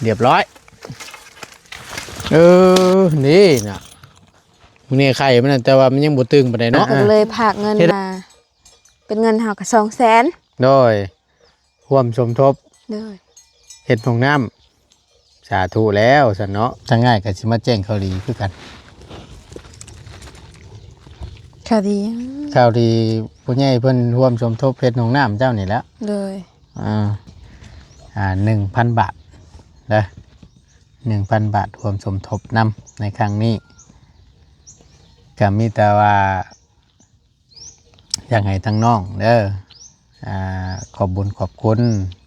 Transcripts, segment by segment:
ຮຽບຮ້ອຍ. ເອີ ນີ້ນະ ມື້ນີ້ໄຂ່ມັນນະ ແຕ່ວ່າມັນຍັງບໍ່ຕຶງປານໃດເນາະ. ເອີ ກໍເລີຍຝາກເງິນມາ ເປັນເງິນເຮົາກໍສອງແສນ. ໂດຍ ຮ່ວມສົມທົບ ໂດຍ ເຮັດຫ້ອງນ້ຳ. ສາທຸແລ້ວຊັ້ນເນາະ. ທາງອ້າຍກໍຊິມາແຈ້ງຂ່າວດີຄືກັນ. ຂ່າວດີຫຍັງ? ຂ່າວດີ ຜູ້ໃຫຍ່ເພິ່ນຮ່ວມສົມທົບເຮັດຫ້ອງນ້ຳເຈົ້ານີ້ແຫຼະ. ໂດຍ ອ່າ ອ່າ ໜຶ່ງພັນບາດເດີ ໜຶ່ງພັນບາດ ຮ່ວມສົມທົບນຳໃນຄັ້ງນີ້. ກໍມີແຕ່ວ່າ ຢາກໃຫ້ທາງນ້ອງເດີ ອ່າ ຂອບບຸນຂອບຄຸນ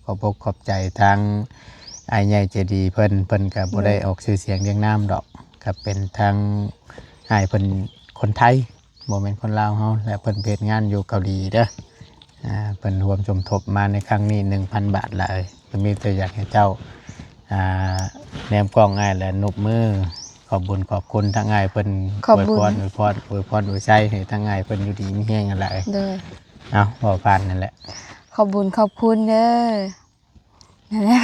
ຂອບອົກຂອບໃຈທາງອ້າຍໃຫຍ່ໃຈດີເພິ່ນ. ເພິ່ນກໍບໍ່ໄດ້ອອກຊື່ສຽງລຽງນາມດອກ ກໍເປັນທາງອ້າຍເພິ່ນຄົນໄທ ບໍ່ແມ່ນຄົນລາວເຮົາ ແລະ ເພິ່ນໄປເຮັດງານຢູ່ເກົາຫຼີເດີ. ອ່າ ເພິ່ນຮ່ວມສົມທົບມາໃນຄັ້ງນີ້ໜຶ່ງພັນບາດ. ຫຼາຍ ກໍມີແຕ່ຢາກໃຫ້ເຈົ້າ ອ່າ ແນມກ້ອງອ້າຍ ແລະ ນົບມື ຂອບບຸນຂອບຄຸນທາງອ້າຍເພິ່ນ. ອວຍພອນ ອວຍພອນ ອວຍພອນອວຍໄຊໃຫ້ທາງອ້າຍເພິ່ນຢູ່ດີມີແຮງຫັ້ນແຫຼະ. ໂດຍ ເອົາ ເວົ້າຜ່ານນັ້ນແຫຼະ. ຂອບບຸນຂອບຄຸນເດີ. ນັ້ນແຫຼະ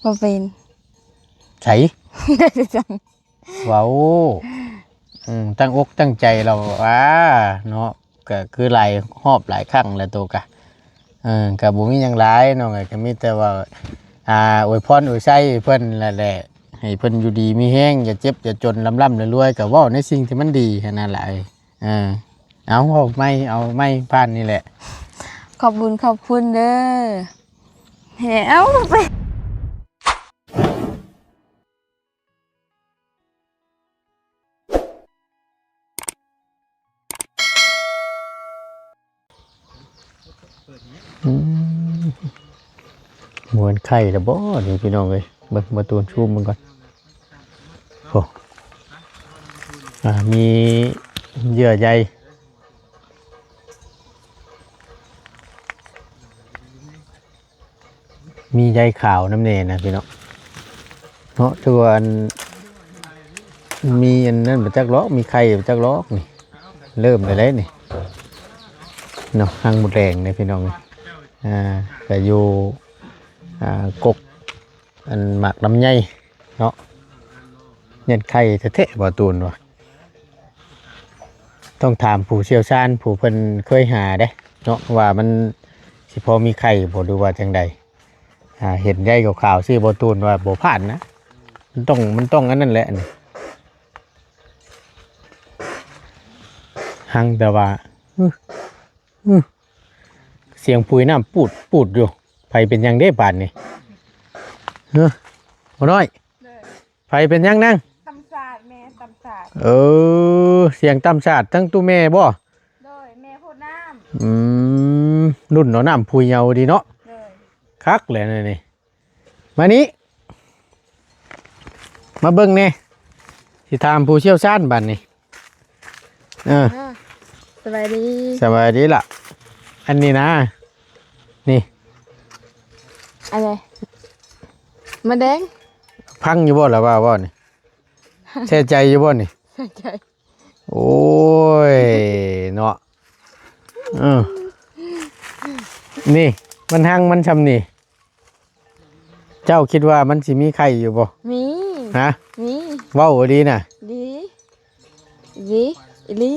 ບໍ່ເປັນ ໃສ ເວົ້າ ອືມ ຕັ້ງອົກຕັ້ງໃຈລາວວ່າເນາະ. ກໍຄືຫຼາຍຮອບຫຼາຍຄັ້ງແລ້ວໂຕກະ ເອີ ກໍບໍ່ມີຫຍັງຫຼາຍເນາະ ກໍມີແຕ່ວ່າ ອ່າ ອວຍພອນອວຍໄຊໃຫ້ເພິ່ນນັ້ນແຫຼະ ໃຫ້ເພິ່ນຢູ່ດີມີແຮງ ຢ່າເຈັບຢ່າຈົນ ລ່ຳໆລວຍໆ ກໍເວົ້າໃນສິ່ງທີ່ມັນດີຫັ້ນນະຫຼາຍ. ເອີ ເອົາ ເວົ້າໃໝ່ ເອົາໃໝ່ ຜ່ານນີ້ແຫຼະ. ຂອບບຸນຂອບຄຸນເດີ. ເອີ ເອົາ ອືມ ບໍ່ແມ່ນໄຂ່ແລ້ວບໍ່ນີ້ພີ່ນ້ອງເອີຍ? ເບິ່ງ ບໍ່ຕູນຊູມເບິ່ງກ່ອນ. ໂອ້ ອ່າ ມີເຍື່ອໃຍ ມີໃຍຂາວນຳແດ່ນະພີ່ນ້ອງເນາະ. ຖືວ່າອັນ ມີອັນນັ້ນບໍ່ຈັກຫຼອກ ມີໄຂ່ບໍ່ຈັກຫຼອກນີ້. ເລີ່ມໄດ້ແລ້ວນີ້ເນາະ ຮັງມົດແດງນີ້ພີ່ນ້ອງ. ອ່າ ກະຢູ່ ອ່າ ກົກ ອັນໝາກລຳໄຍເນາະ. ຍັນໄຂ່ແທ້ໆ ບໍ່ຕູນວ່າ ຕ້ອງຖາມຜູ້ຊ່ຽວຊານ ຜູ້ເພິ່ນເຄີຍຫາເດ້ເນາະ ວ່າມັນຊິພໍມີໄຂ່ບໍ່ ຫຼືວ່າຈັ່ງໃດ. ອ່າ ເຫັນໃຍຂາວໆ ຊິບໍ່ຕູນວ່າບໍ່ຜ່ານນະ. ມັນຕ້ອງ ມັນຕ້ອງອັນນັ້ນແຫຼະນີ້. ຮັງແຕ່ວ່າ ອື ອື ສຽງປຸຍນ້ຳປູດໆຢູ່. ໃຜເປັນຫຍັງເດ້ບາດນີ້? ເອີ ພໍ່ນ້ອຍ ໂດຍ ໃຜເປັນຫຍັງນາງ? ຕຳສາດ ແມ່ຕຳສາດ. ເອີ ສຽງຕຳສາດ ທັງຕູ້ແມ່ບໍ່? ໂດຍ ແມ່ໂພດນ້ຳ. ອືມ ລຸ້ນເອົານ້ຳຜຸຍເອົາດີເນາະ. ໂດຍ ຄັກແຫຼະນີ້. ມານີ້ ມາເບິ່ງແດ່ ຊິຖາມຜູ້ຊ່ຽວຊານບາດນີ້. ເອີ ອ່າ ສະບາຍດີ ສະບາຍດີລະ. ອັນນີ້ນະ ນີ້ ອັນໃດ? ໝາກແດງ. ພັງຢູ່ບໍ່ລະວ່າ ເວົ້ານີ້? ແຊໃຈຢູ່ບໍ່ນີ້? ແຊໃຈ. ໂອ້ຍເນາະ. ເອີ ນີ້ ມັນຮັງມັນຊ່ຳນີ້ ເຈົ້າຄິດວ່າມັນຊິມີໄຂ່ຢູ່ບໍ່? ມີ. ຮະ? ມີ. ເວົ້າອີ່ຫຼີນະ? ດີ ດີ ອີ່ຫຼີ.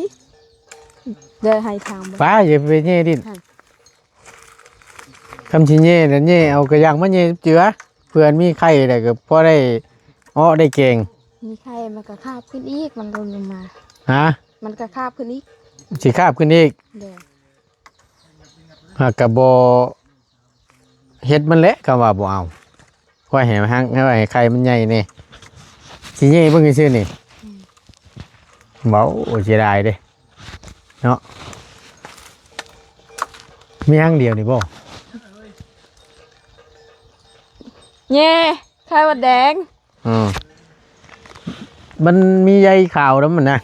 ເດີ ໃຫ້ທາງບໍ່? ປ້າ ຢ່າໄປແຍ່ດິ້ນ. ຮະ? ຄຳຊິແຍ່ນະ ແຍ່ເອົາກະຢ່າງມາແຍ່ເຈື່ອ ເພື່ອມີໄຂ່ແລ້ວກໍພໍໄດ້ເອາະໄດ້ແກງ. ມີໄຂ່ມັນກໍຄາບຂຶ້ນອີກ ມັນກໍລົງມາ. ຮະ? ມັນກໍຄາບຂຶ້ນອີກ. ຊິຄາບຂຶ້ນອີກ? ໂດຍ. ຫາກະບໍ່ເຮັດມັນແຫຼະ ຄຳວ່າບໍ່ເອົາ. ຂ້ອຍໃຫ້ມັນຮັກ ໃຫ້ໄຂ່ມັນໃຫຍ່ແດ່. ຊິແຍ່ເບິ່ງຊື່ໆນີ້. ອືມ ເວົ້າ ໂອ້ ເສຍດາຍເດ້ເນາະ. ມີຮັງດຽວນີ້ບໍ່? ແຍ່ ໄຂ່ມົດແດງ. ເອີ ມັນມີໃຍຂາວນຳມັນນະ.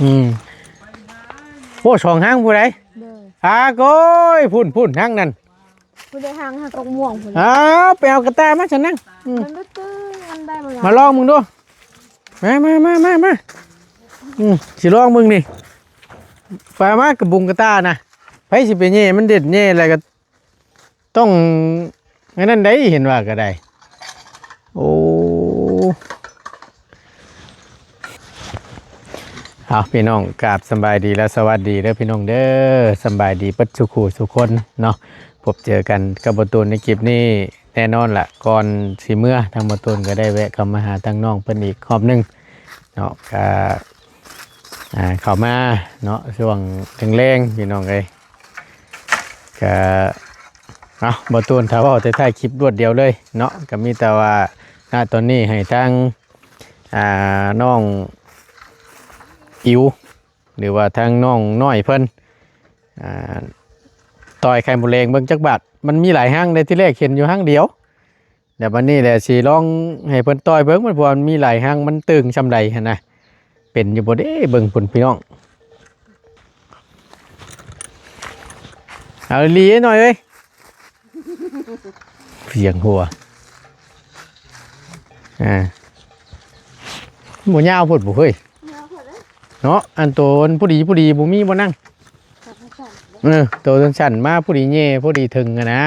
ອືມ ໂອ້ ສອງຮັງຜູ້ໃດ? ໂດຍ. ອາໂກຍ ພຸ້ນໆ ຮັງນັ້ນ. ຜູ້ໃດຫາງຫາກອກມ່ວງພຸ້ນ. ອ້າວ ໄປເອົາກະຕ່າມາຊັ້ນນະ. ອືມ ມັນຕື້ໆ ມັນໄດ້ບໍ່ລະ? ມາລອງເບິ່ງດູ. ມາ ມາ ມາ ມາ ມາ. ອືມ ຊິລອງເບິ່ງນີ້. ໄປມາກະບຸງກະຕ່ານະ. ໃຜຊິໄປແຍ່ມັນເດັດ ແຍ່ແລ້ວກະຕ້ອງ ອັນນັ້ນໄດ໋ ເຫັນວ່າກໍໄດ້. ໂອ້ ເອົາ ພີ່ນ້ອງ ກາບສະບາຍດີ ແລະ ສະຫວັດດີເດີພີ່ນ້ອງເດີ. ສະບາຍດີເບິດສູ່ຄູ່ສູ່ຄົນເນາະ. ພົບເຈີກັນກັບບ່າວຕູນໃນຄລິບນີ້ແນ່ນອນລະ. ກ່ອນຊິເມືອ ທາງບ່າວຕູນກໍໄດ້ແວະເຂົ້າມາຫາທາງນ້ອງເພິ່ນອີກຮອບໜຶ່ງເນາະ. ກະ ອ່າ ເຂົ້າມາເນາະ ຊ່ວງແລງໆ ພີ່ນ້ອງເອີຍ. ກະ ເອົາ ບ່າວຕູນ ຖ້າເວົ້າແຕ່ທ້າຍຄລິບລວດດຽວເລີຍເນາະ ກະມີແຕ່ວ່າ ນະ ຕອນນີ້ໃຫ້ທາງ ອ່າ ນ້ອງອິວ ຫຼືວ່າທາງນ້ອງນ້ອຍເພິ່ນ ອ່າ ຕ່ອຍໄຂ່ມົດແດງເບິ່ງຈັກບາດ. ມັນມີຫຼາຍຮັງເດ້ ທີແລກເຫັນຢູ່ຮັງດຽວ ແລ້ວບັດນີ້ແຫຼະ ຊິລອງໃຫ້ເພິ່ນຕ່ອຍເບິ່ງ ມັນ ເພາະວ່າມັນມີຫຼາຍຮັງ ມັນຕຶງຊ່ຳໃດຫັ້ນນະ. ເປັນຢູ່ບໍ່ເດ້ ເບິ່ງພຸ້ນພີ່ນ້ອງ. ເອົາອີ່ຫຼີໜ້ອຍເອີຍ ສຽງຫົວ ອ່າ ບໍ່ຍາວໂພດບໍ່ເຮີ້ຍ ຍາວໂພດເດ້ ເນາະ. ອັນໂຕມັນພໍດີ ພໍດີ ບໍ່ມີບໍ່ນັ່ງ ເອີ ໂຕສັ້ນໆ ມາພໍດີແຍ່ ພໍດີເຖິງຫັ້ນນະ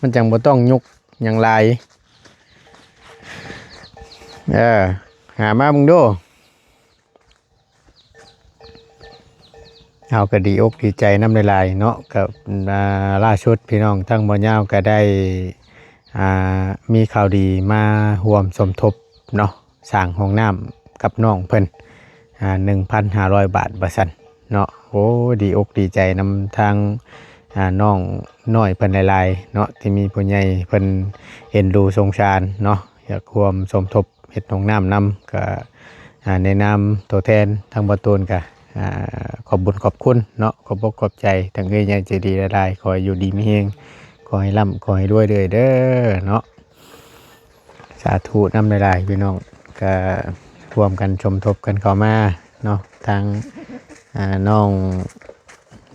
ມັນຈັ່ງບໍ່ຕ້ອງຍົກຫຍັງຫຼາຍ. ເອີ ຫາມາເບິ່ງດູ. ເຮົາກໍດີອົກດີໃຈນຳຫຼາຍໆເນາະ ກໍ ອ່າ ລ່າສຸດພີ່ນ້ອງ ທາງບ່າວຍາວກໍໄດ້ ອ່າ ມີຂ່າວດີມາຮ່ວມສົມທົບເນາະ ສ້າງຫ້ອງນ້ຳກັບນ້ອງເພິ່ນ ອ່າ ໜຶ່ງພັນຫ້າຮ້ອຍບາດວ່າຊັ້ນເນາະ. ໂອ້ ດີອົກດີໃຈນຳທາງ ອ່າ ນ້ອງນ້ອຍເພິ່ນຫຼາຍໆເນາະ ທີ່ມີຜູ້ໃຫຍ່ເພິ່ນເອັນດູສົງສານເນາະ ຢາກຮ່ວມສົມທົບ ເຮັດຫ້ອງນ້ຳນຳ ກະ ອ່າ ໃນນາມຕົວແທນທາງບ່າວຕູນກະ ອ່າ ຂອບບຸນຂອບຄຸນເນາະ ຂອບອົກຂອບໃຈທາງເອື້ອຍໃຫຍ່ໃຈດີຫຼາຍໆ. ຂໍໃຫ້ຢູ່ດີມີແຮງ ຂໍໃຫ້ລ່ຳ ຂໍໃຫ້ລວຍເດີ້ເນາະ. ສາທຸນຳຫຼາຍໆ ພີ່ນ້ອງ ກະຮ່ວມກັນສົມທົບກັນເຂົ້າມາເນາະ ທາງ ອ່າ ນ້ອງ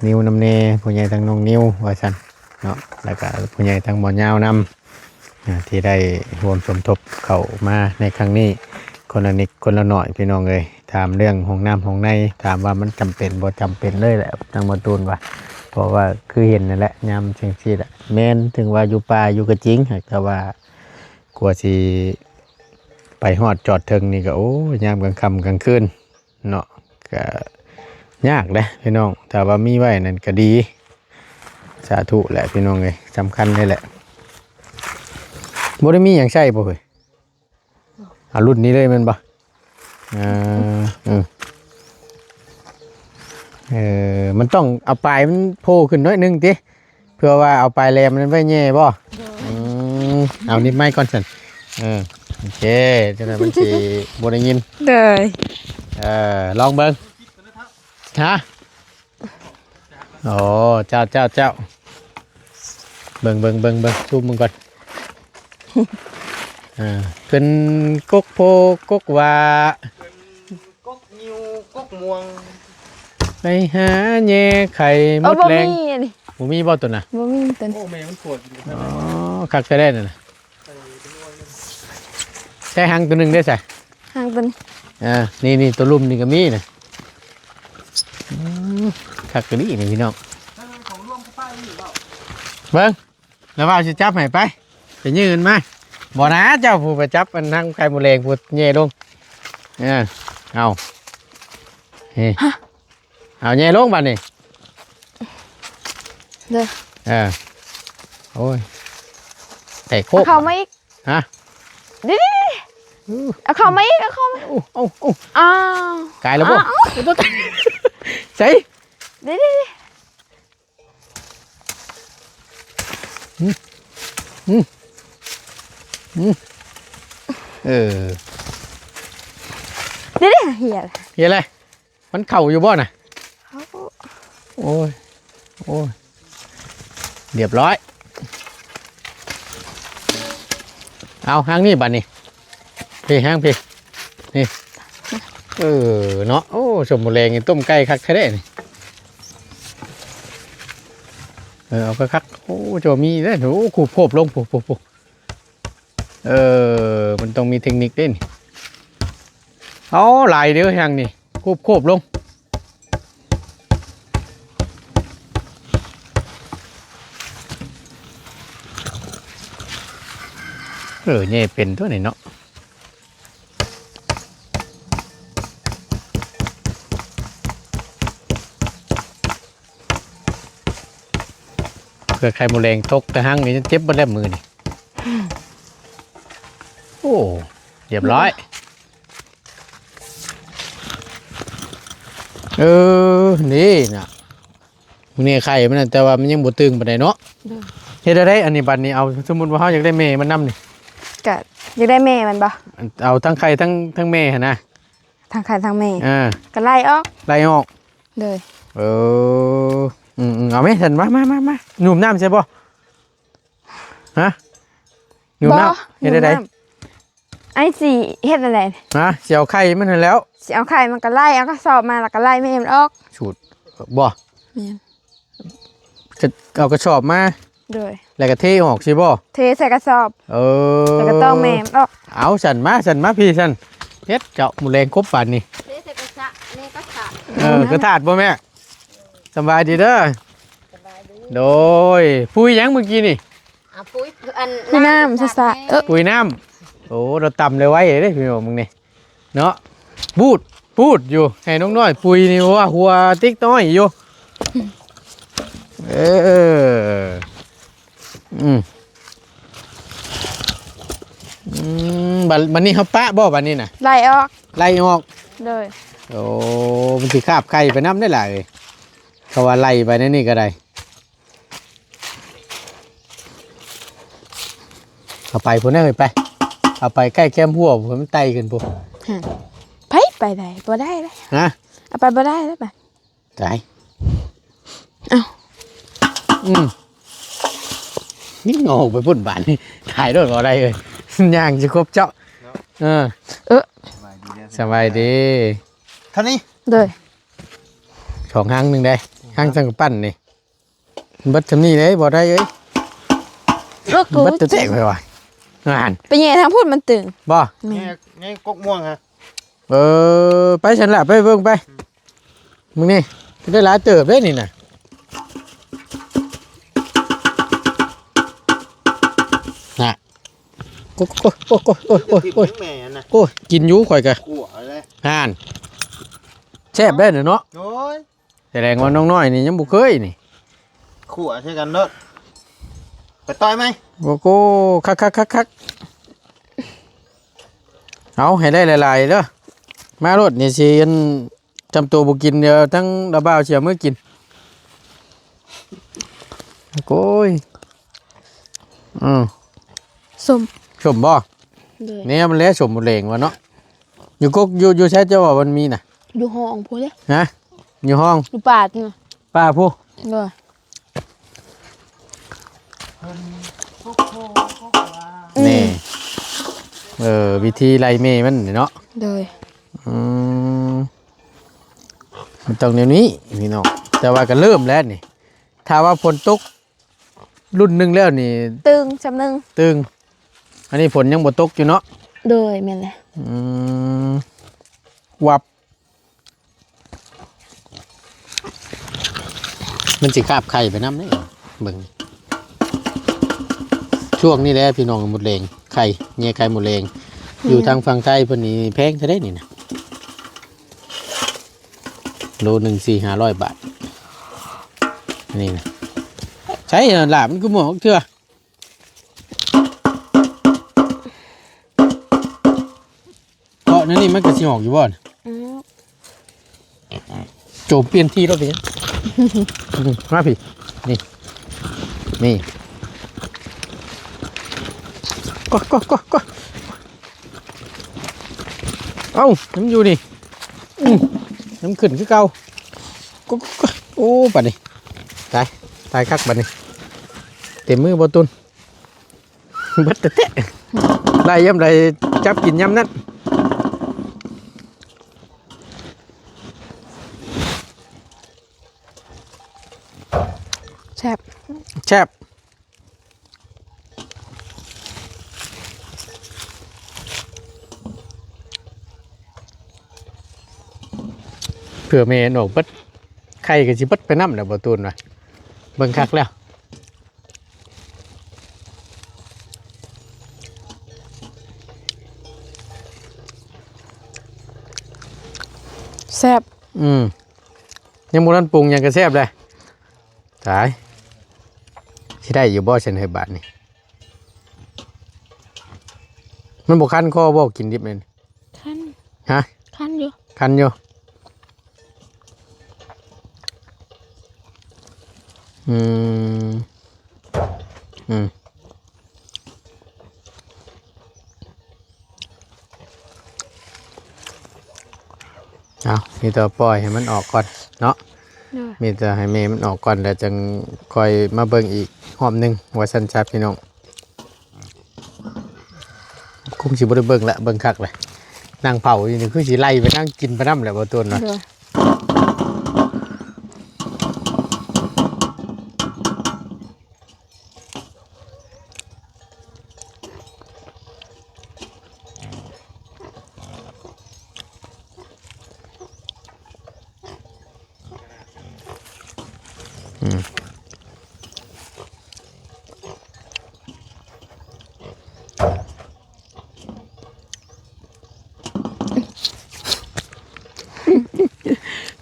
ນິວນຳແດ່ ຜູ້ໃຫຍ່ທັງນ້ອງນິວວ່າຊັ້ນເນາະ ແລ້ວກະຜູ້ໃຫຍ່ທັງບ່າວຍາວນຳ ອ່າ ທີ່ໄດ້ຮ່ວມສົມທົບເຂົ້າມາໃນຄັ້ງນີ້ ຄົນລະນິດຄົນລະໜ້ອຍ ພີ່ນ້ອງເອີຍ. ຖາມເລື່ອງຫ້ອງນ້ຳຫ້ອງໃນ ຖາມວ່າມັນຈຳເປັນບໍ່? ຈຳເປັນເລີຍແຫຼະ ທາງບ່າວຕູນວ່າ ເພາະວ່າຄືເຫັນນັ້ນແຫຼະ ຍາມຈັ່ງຊີ້ແຫຼະ ແມ່ນເຖິງວ່າຢູ່ປ່າຢູ່ກໍຈິງ ແຕ່ວ່າກວ່າຊິໄປຮອດຈອດເຖິງນີ້ກໍ ໂອ້ຍ ຍາມກາງຄ່ຳກາງຄືນ ເນາະ ກະຍາກເດ້ພີ່ນ້ອງ ຖ້າວ່າມີໄວ້ນັ້ນກະດີ. ສາທຸແຫຼະພີ່ນ້ອງເອີຍ ສຳຄັນເລີຍແຫຼະ. ບໍ່ໄດ້ມີຫຍັງໃຊ້ບໍ່ເຮີ້ຍ? ເອົາລຸ້ນນີ້ເລີຍແມ່ນບໍ່? ເອີ ເອີ ເອີ ມັນຕ້ອງເອົາປາຍມັນໂຜ່ຂຶ້ນໜ້ອຍໜຶ່ງຕິ ເພື່ອວ່າເອົາປາຍແຫຼມນັ້ນໄວ້ແຍ່ບໍ່? ໂດຍ ອືມ ເອົານິບໄມ້ກ່ອນຊັ້ນ ເອີ ໂອເຄ ຈັ່ງໃດມັນຊິບໍ່ໄດ້ຍິນ ໂດຍ ເອີ ລອງເບິ່ງ ຮະ ໂອ້ ເຈົ້າ ເຈົ້າ ເຈົ້າ ເບິ່ງ ເບິ່ງ ເບິ່ງ ເບິ່ງ ຊູມເບິ່ງກ່ອນ ເອີ ຂຶ້ນກົກໂພກົກຫວ້າ ກົກງິ້ວກົກມ່ວງ ໄປຫາແຍ່ໄຂ່ມົດແດງ ບໍ່ມີອັນນີ້ ບໍ່ມີບໍ່ຕົວນະ? ບໍ່ມີຕົວນີ້ ໂອ້ ແມ່ມັນປວດຢູ່ ອໍ ຄັກແທ້ໆນັ້ນນະ ໃຊ້ຫາງຕົວໜຶ່ງໄດ້ໃສ? ຫາງຕົວນີ້ ອ່າ ນີ້ໆ ຕົວລຸ່ມນີ້ກໍມີນະ ອືມ ຄັກອີ່ຫຼີນີ້ພີ່ນ້ອງ ເບິ່ງ ລະວ່າຊິຈັບໃຫ້ໄປ ໄປຍື່ນມາ ບໍ່ນາ ເຈົ້າຜູ້ໄປຈັບອັນທາງໄຂ່ມົດແດງ ຜູ້ແຍ່ລົງ ເອີ ເອົາ ເອີ ເອົາແຍ່ລົງບາດນີ້ ເດີ ເອີ ໂອ້ຍ ແຕກໂຄກ ເອົາເຂົ້າມາອີກ ຮະ ເດ ເດ ເດ ເອົາເຂົ້າມາອີກ ເອົາເຂົ້າມາ ໂອ້ ໂອ້ ໂອ້ ອ້າວ ກາຍແລ້ວບໍ່? ອ້າວ ໃສ ເດ ເດ ເດ ອືມ ອືມ ອືມ ເອີ ເດ ເດ ເຫຍ ເຫຍແລ້ວ ມັນເຂົ້າຢູ່ບໍ່ນະ? ເຂົ້າ ໂອ້ຍ ໂອ້ຍ ລຽບຮ້ອຍ ເອົາທາງນີ້ບາດນີ້ ພີ້ ທາງພີ້ ນີ້ ເອີ ເນາະ ໂອ້ ສົ້ມໝູແລງນີ້ ຕົ້ມໄກ່ຄັກແທ້ເດ້ນີ້ ເອີ ເອົາຄັກໆ ໂອ້ ເຈົ້າມີເດ້ ໂອ້ ຂູບໂຄບລົງ ໂອ້ ໂອ້ ໂອ້ ເອີ ມັນຕ້ອງມີເທັກນິກເດ້ນີ້ ເອົາ ຫຼາຍເດີ້ຫຍັງນີ້ ຂູບໂຄບລົງ ເ ເອີ ແຍ່ເປັນຕົວນີ້ເນາະ. ເຜື່ອໄຂ່ມົດແດງຕົກແຕ່ຮັ່ງນີ້ ເຈັບເບິດແລ້ວມືນີ້. ໂອ້ ຮຽບຮ້ອຍ. ເອີ ນີ້ນະ ນີ້ໄຂ່ມັນນະ ແຕ່ວ່າມັນຍັງບໍ່ຕຶງປານໃດເນາະ. ໂດຍ. ເຮັດແນວໃດອັນນີ້ບັດນີ້? ເອົາ ສົມມຸດວ່າເຮົາຢາກໄດ້ແມ່ມັນນຳນີ້ ກະຢາກໄດ້ແມ່ມັນບໍ່? ເອົາທັງໄຂ່ທັງ ທັງແມ່ຫັ້ນນະ. ທັງໄຂ່ທັງແມ່. ເອີ ກະໄລ່ອອກ. ໄລ່ອອກ. ໂດຍ. ເອີ ອືມໆ ເອົາແມ່ຊັ້ນ ມາໆໆໆ ຫຍຸ້ມນ້ຳໃສ່ບໍ່? ຮະ? ຫຍຸ້ມນ້ຳ. ບໍ່ ເຮັດແນວໃດ? ຫຍຸ້ມນ້ຳ. ອ້າຍຊິເຮັດແນວໃດ? ຮະ? ຊິເອົາໄຂ່ມັນຫັ້ນແຫຼ້ວ. ຊິເອົາໄຂ່ມັນກະໄລ່ເອົາກະສອບມາ ແລ້ວກະໄລ່ແມ່ມັນອອກ. ສູດບໍ່? ແມ່ນ. ກະເອົາກະສອບມາ. ໂດຍ. ແລ້ວກະເທອອກຊິບໍ່? ເທໃສ່ກະສອບ. ເອີ ແລ້ວກະຕ້ອງແມ່ມັນອອກ. ເອົາຊັ້ນ ມາຊັ້ນ ມາພີ້ຊັ້ນ ເຮັດເຈົ້າ ໝູແລງກົບບາດນີ້. ເທໃສ່ກະສະ ແມ່ກະສະ. ເອີ ກະຖາດບໍ່ແມ່? ສະບາຍດີເດີ. ສະບາຍດີ. ໂດຍ. ປຸຍຫຍັງມື້ກີ້ນີ້? ອ່າ ປຸຍ ອັນ ປຸຍນ້ຳ ນ້ຳ ຊະຊະ ເອີ ປຸຍນ້ຳ. ໂອ້ ລາວຕຳໄດ້ໄວເດ້ພີ່ນ້ອງ ມຶງນີ້ເນາະ. ປູດ ປູດຢູ່ ໃຫ້ນ້ອງນ້ອຍປຸຍນີ້ ວ່າຫົວຕິກນ້ອຍຢູ່. ເອີ ອືມ ອືມ ບາດ ບາດນີ້ເຮົາປະບໍ່ ບາດນີ້ນະ? ໄລ່ອອກ. ໄລ່ອອກ. ໂດຍ. ໂອ້ ມັນຊິຄາບໄຂ່ໄປນຳໄດ໋ຫຼາຍ ເຂົາວ່າໄລ່ໄປໃນນີ້ກະໄດ້. ເອົາໄປພຸ້ນເອີຍ ໄປ ເອົາໄປໃກ້ແຄມຫົວພຸ້ນ ມັນໄຕ່ຂຶ້ນພຸ້ນ. ຫາ ໄປ ໄປໄດ້ ບໍ່ໄດ້ເດ້. ຮະ? ເອົາໄປບໍ່ໄດ້ເດ້ ໄປ ຕາຍ. ເອົ້າ ອືມ ນີ້ງອກໄປພຸ້ນບາດນີ້ ຕາຍໂລດ ບໍ່ໄດ້ເອີຍ ຍ່າງຊິຄົບເຈົ້າ. ເອີ ເອີ ສະບາຍດີເດີ ສະບາຍດີ. ເທົ່ານີ້ ໂດຍ. ສອງຮັງໜຶ່ງເດ້ ຮັງສັງກະປັ້ນນີ້. ເບິດຊ່ຳນີ້ເດ້ ບໍ່ໄດ້ເອີຍ. ເບິດແທ້ໆ ຂ້ອຍວ່າ. ຫັ້ນ ໄປແຍ່ທາງພຸ້ນມັນຕຶງ. ບໍ່? ແມ່ນ. ແຍ່ ແຍ່ກົກມ່ວງຮະ. ເອີ ໄປຊັ້ນລະ ໄປເບິ່ງໄປ. ອືມ ມື້ນີ້ໄດ້ຫຼາຍເຕີບເດ້ນີ້ນະ. ນະ ໂອ້ຍ ໂອ້ຍ ໂອ້ຍ ໂອ້ຍ ໂອ້ຍ ແມ່ນນະ. ໂອ້ຍ ກິນຢູ່ຂ້ອຍກະ ຂົ້ວເລີຍ. ຫັ້ນ ແຊບເດ້ນີ້ເນາະ. ໂດຍ. ສະແດງວ່ານ້ອງນ້ອຍນີ້ຍັງບໍ່ເຄີຍນີ້. ຂົ້ວໃສ່ກັນໂລດ ໄປຕ່ອຍໃໝ່. ໂອ້ໂຫ ຄັກໆໆໆ. ເອົາໃຫ້ໄດ້ຫຼາຍໆເດີ ມາໂລດນີ້ ຊິອັນ ຈຳໂຕບໍ່ກິນ ດຽວທາງລາວບ່າວຊິເອົາມື້ກິນ. ໂອ້ຍ ອືມ ສົ້ມ ສົ້ມບໍ່? ໂດຍ. ແນວມັນແຫຼະ ສົ້ມໝູແລງວ່າເນາະ. ຢູ່ກົກ ຢູ່ ຢູ່ໃສເຈົ້າວ່າມັນມີນະ? ຢູ່ຫ້ອງພຸ້ນເດ້. ຮະ? ຢູ່ຫ້ອງ ຢູ່ປ່າພຸ້ນ. ປ່າພຸ້ນ. ໂດຍ. ນີ້ ອືມ ເອີ ວິທີໄລ່ແມ່ມັນນີ້ເນາະ. ໂດຍ. ອືມ ມັນຕ້ອງແນວນີ້ພີ່ນ້ອງ ແຕ່ວ່າກະເລີ່ມແລ້ວນີ້ ຖ້າວ່າຝົນຕົກລຸ້ນໜຶ່ງແລ້ວນີ້ ຕຶງຊ່ຳໜຶ່ງ ຕຶງ. ອັນນີ້ຝົນຍັງບໍ່ຕົກຢູ່ເນາະ. ໂດຍ ແມ່ນແຫຼະ. ອືມ ວັບ ມັນຊິຄາບໄຂ່ໄປນຳເດ້ ເບິ່ງ. ຊ່ວງນີ້ແຫຼະພີ່ນ້ອງ ໝົດແລງ ໄຂ່ ແຍ່ໄຂ່ໝົດແລງ. ອືມ ຢູ່ທາງຝັ່ງໄທເພິ່ນນີ້ແພງເທົ່າໃດນີ້ນະ? ໂລໜຶ່ງສີ່ຫ້າຮ້ອຍບາດ ນີ້ນະ. ໃຊ້ລາບມັນຄືໝໍກເທື່ອ ເພາະໃນນີ້ມັນກະຊິອອກຢູ່ບໍ່ນະ? ອືມ ໂຈມປ່ຽນທີ່ໂລດເປັນຫຍັງ? ມາພີ້ ນີ້ ນີ້ ກໍ ກໍ ກໍ ກໍ ເອົ້າ ມັນຢູ່ນີ້ ອືມ ມັນຂຶ້ນຄືເກົ່າ ກໍ ກໍ ກໍ ໂອ້ ບາດນີ້ ຕາຍ ຕາຍຄັກບາດນີ້ ເຕັມມືບໍ່ຕຸນ. ເບິດແທ້ໆ ໄລ່ຍາມໃດຈັບກິນຍາມນັ້ນ. ແຊບ ແຊບ ເຜື່ອແມ່ອອກເບິດ ໄຂ່ກະຊິເບິດໄປນຳແຫຼະ ບໍ່ຕູນວ່າ ເບິ່ງຄັກແລ້ວ. ແຊບ ອືມ ຍັງບໍ່ທັນປຸງຫຍັງກໍແຊບແລ້ວ. ຕາຍ ຊິໄດ້ຢູ່ບໍ່ຊັ້ນເຮີຍບາດນີ້? ມັນບໍ່ຄັນຄໍບໍ່ ກິນດິບນີ້? ຄັນ ຮະ? ຄັນຢູ່ ຄັນຢູ່. ອືມ ອືມ ເອົາ ມີແຕ່ປ່ອຍໃຫ້ມັນອອກກ່ອນເນາະ. ໂດຍ ມີແຕ່ໃຫ້ແມ່ມັນອອກກ່ອນ ແລ້ວຈັ່ງຄ່ອຍມາເບິ່ງອີກຮອບໜຶ່ງ ວ່າຊັ້ນຊະພີ່ນ້ອງ. ຄົງຊິບໍ່ໄດ້ເບິ່ງລະ ເບິ່ງຄັກລະ ນັ່ງເຝົ້າຢູ່ນີ້ ຄືຊິໄລ່ໄປນັ່ງກິນໄປນຳແຫຼະ ບໍ່ຕົນວ່າ. ໂດຍ ອືມ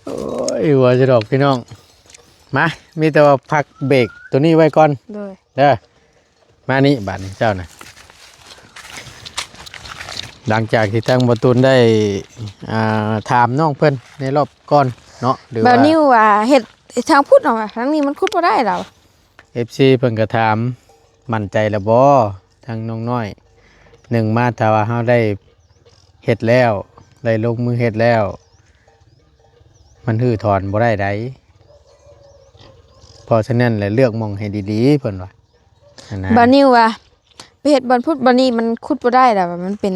ໂອ້ຍ ວ່າຈະດອກພີ່ນ້ອງ. ມາ ມີແຕ່ວ່າພັກເບຣກໂຕນີ້ໄວ້ກ່ອນ. ໂດຍ ເດີ ມານີ້ບາດນີ້ເຈົ້ານະ. ຫຼັງຈາກທີ່ທາງບໍ່ຕູນໄດ້ ອ່າ ຖາມນ້ອງເພິ່ນໃນລອບກ່ອນເນາະ ຫຼືວ່າ ບ່າວນິວວ່າເຮັດທາງພຸດເນາະ ທາງນີ້ມັນຂຸດບໍ່ໄດ້ລະ. ເອັຟຊີເພິ່ນກໍຖາມ ໝັ້ນໃຈລະບໍ່ ທາງນ້ອງນ້ອຍ? ໜຶ່ງມາ ຖ້າວ່າເຮົາໄດ້ເຮັດແລ້ວ ໄດ້ລົງມືເຮັດແລ້ວ ມັນຮື້ຖອນບໍ່ໄດ້ໃດ. ເພາະສະນັ້ນແຫຼະ ເລືອກໝ່ອງໃຫ້ດີໆ ເພິ່ນວ່າ. ອັນນັ້ນ ບ່າວນິວວ່າ ໄປເຮັດບ່ອນພຸດບ່ອນນີ້ມັນຂຸດບໍ່ໄດ້ແລ້ວ ມັນເປັນ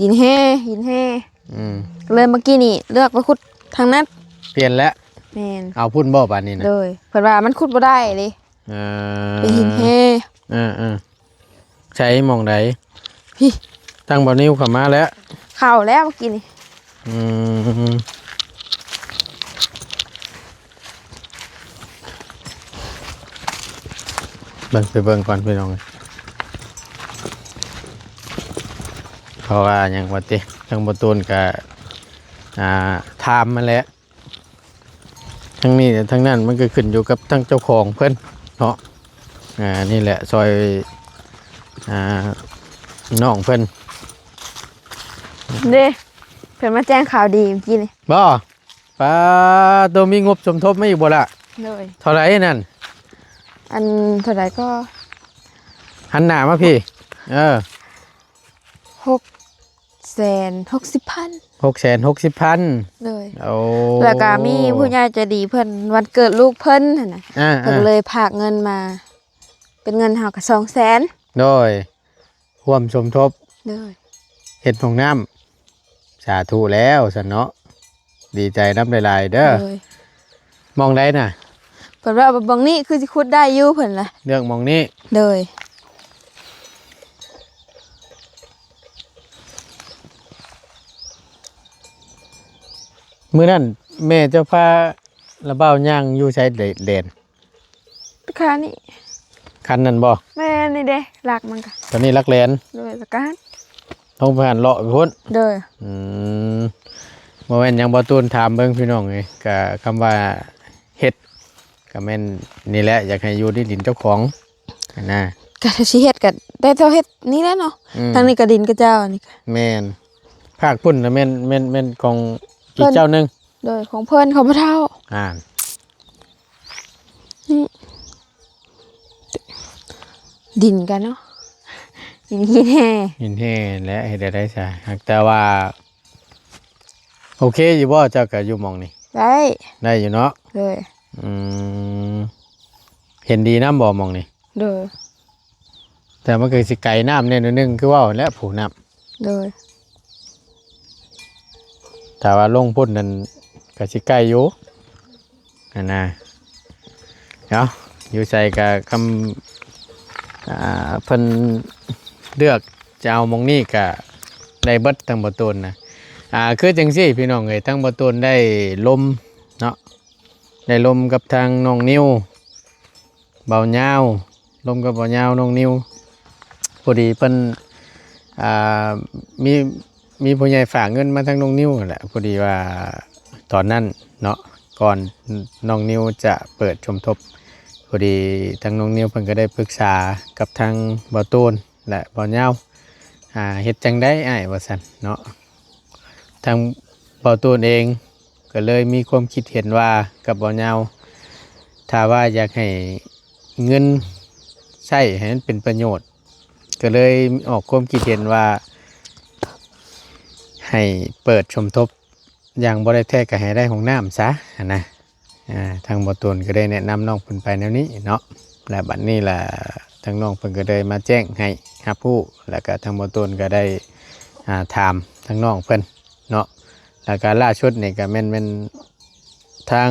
ດິນແຮ່ ຫີນແຮ່. ອືມ ກໍເລີຍເມື່ອກີ້ນີ້ເລືອກໄປຂຸດທາງນັ້ນ. ປ່ຽນແລ້ວ? ແມ່ນ. ເອົາພຸ້ນບໍ່ບາດນີ້ນະ? ໂດຍ ເພິ່ນວ່າມັນຂຸດບໍ່ໄດ້ເດ້. ເອີ ເປັນຫີນແຮ່. ເອີໆ ໃສໝ່ອງໃດ? ພີ້ ທາງບ່າວນິວເຂົ້າມາແລ້ວ. ເຂົ້າແລ້ວເມື່ອກີ້ນີ້. ອືມ ເບິ່ງ ໄປເບິ່ງກ່ອນພີ່ນ້ອງ. ເພາະວ່າຫຍັງວ່າຕິ ທາງບໍ່ຕູນກະ ອ່າ ຖາມມາແລ້ວ. ທາງນີ້ທາງນັ້ນມັນກໍຂຶ້ນຢູ່ກັບທາງເຈົ້າຂອງເພິ່ນເນາະ. ອ່າ ນີ້ແຫຼະ ຊ່ອຍ ອ່າ ນ້ອງເພິ່ນເດ້ ເພິ່ນມາແຈ້ງຂ່າວດີເມື່ອກີ້ນີ້. ບໍ່? ປາໂຕ ມີງົບສົມທົບມາອີກບໍ່ລະ? ໂດຍ. ເທົ່າໃດນັ້ນ? ອັນເທົ່າໃດກໍ ຫັນໜ້າມາພີ້. ເອີ ຫົກແສນຫົກສິບພັນ. ຫົກແສນຫົກສິບພັນ. ໂດຍ. ໂອ້ ແລ້ວກໍມີຜູ້ໃຫຍ່ໃຈດີເພິ່ນ ວັນເກີດລູກເພິ່ນຫັ້ນນະ. ອ່າໆ ເພິ່ນກໍເລີຍຝາກເງິນມາ ເປັນເງິນເຮົາກໍສອງແສນ. ໂດຍ. ຮ່ວມສົມທົບ. ໂດຍ. ເຮັດຫ້ອງນ້ຳ. ສາທຸແລ້ວຊັ້ນເນາະ. ດີໃຈນຳຫຼາຍໆເດີ. ໂດຍ. ໝ່ອງໃດນະ? ເພິ່ນວ່າໝ່ອງນີ້ຄືຊິຂຸດໄດ້ຢູ່ ເພິ່ນລະ. ເລືອກໝ່ອງນີ້. ໂດຍ. ມື້ນັ້ນແມ່ເຈົ້າພາລະບ່າວຍ່າງຢູ່ໃສແດນ? ຄານີ້. ຄັນນັ້ນບໍ່? ແມ່ນ ນີ້ເດ້ ຫຼັກມັນກະ ຕົວນີ້ຫຼັກແລນ. ໂດຍ. ແລ້ວກະລົງໄປຫັ້ນ ເລາະໄປພຸ້ນ. ໂດຍ. ອືມ ບໍ່ແມ່ນຫຍັງ ບໍ່ຕູນຖາມເບິ່ງພີ່ນ້ອງເອີຍ. ກະຄຳວ່າເຮັດ ກະແມ່ນນີ້ແຫຼະ ຢາກໃຫ້ຢູ່ໃນດິນເຈົ້າຂອງຫັ້ນນະ. ກະຊິເຮັດກະໄດ້ເທົ່າເຮັດນີ້ແຫຼະເນາະ. ອືມ ທາງນີ້ກະດິນຂະເຈົ້າ ອັນນີ້ກະ. ແມ່ນ. ພາກພຸ້ນນະແມ່ນ ແມ່ນ ແມ່ນຂອງອີກເຈົ້າໜຶ່ງ. ໂດຍ. ຂອງເພິ່ນ ຂອງພໍ່ເຖົ້າ. ອ່າ ນີ້ ດິນກັນເນາະ ດິນຫີນແຮ່. ຫີນແຮ່ແຫຼະ ເຮັດໄດ້ຊະ. ຫາກແຕ່ວ່າ ໂອເຄຢູ່ບໍ່ ເຈົ້າກະຢູ່ໝ່ອງນີ້? ໄດ້. ໄດ້ຢູ່ເນາະ. ໂດຍ. ອືມ ເຫັນດີນຳບໍ່ໝ່ອງນີ້? ໂດຍ. ແຕ່ມັນກໍຊິໄກນ້ຳແດ່ໜ້ອຍໜຶ່ງ ຄືເວົ້າແຫຼະ ຜູ້ນ້ຳ. ໂດຍ. ຖ້າວ່າລົງພຸ້ນນັ້ນກໍຊິໄກຢູ່ຫັ້ນນະ. ເອົາ ຢູ່ໃສກໍຄຳ ອ່າ ເພິ່ນເລືອກຈະເອົາໝ່ອງນີ້ກໍໄດ້ເບິດ ທາງບໍ່ຕູນນະ. ອ່າ ຄືຈັ່ງຊີ້ພີ່ນ້ອງເອີຍ ທາງບໍ່ຕູນໄດ້ລົມເນາະ ໄດ້ລົມກັບທາງນ້ອງນິວ ບ່າວຍາວ ລົມກັບບ່າວຍາວ ນ້ອງນິວ ພໍດີເພິ່ນ ອ່າ ມີ ມີຜູ້ໃຫຍ່ຝາກເງິນມາທາງນ້ອງນິວຫັ້ນແຫຼະ ພໍດີວ່າຕອນນັ້ນເນາະ ກ່ອນນ້ອງນິວຈະເປີດສົມທົບ ພໍດີທາງນ້ອງນິວເພິ່ນກໍໄດ້ປຶກສາກັບທາງບ່າວໂຕນ ແລະ ບ່າວຍາວ ອ່າ ເຮັດຈັ່ງໃດອ້າຍ ວ່າຊັ້ນເນາະ. ທາງບ່າວໂຕນເອງກໍເລີຍມີຄວາມຄິດເຫັນວ່າກັບບ່າວຍາວ ຖ້າວ່າຢາກໃຫ້ເງິນໃຊ້ໃຫ້ມັນເປັນປະໂຫຍດ ກໍເລີຍອອກຄວາມຄິດເຫັນວ່າ ໃຫ້ເປີດສົມທົບ ຢ່າງບໍ່ໄດ້ແທ້ກໍໃຫ້ໄດ້ຫ້ອງນ້ຳຊະຫັ້ນນະ. ອ່າ ທາງບ່າວໂຕນກໍໄດ້ແນະນຳນ້ອງເພິ່ນໄປແນວນີ້ເນາະ ແລະ ບັດນີ້ລະທາງນ້ອງເພິ່ນກໍໄດ້ມາແຈ້ງໃຫ້ຮັບຮູ້ ແລ້ວກໍທາງບ່າວໂຕນກໍໄດ້ ອ່າ ຖາມທາງນ້ອງເພິ່ນເນາະ. ແລ້ວກໍລ່າສຸດນີ້ກໍແມ່ນ ແມ່ນທາງ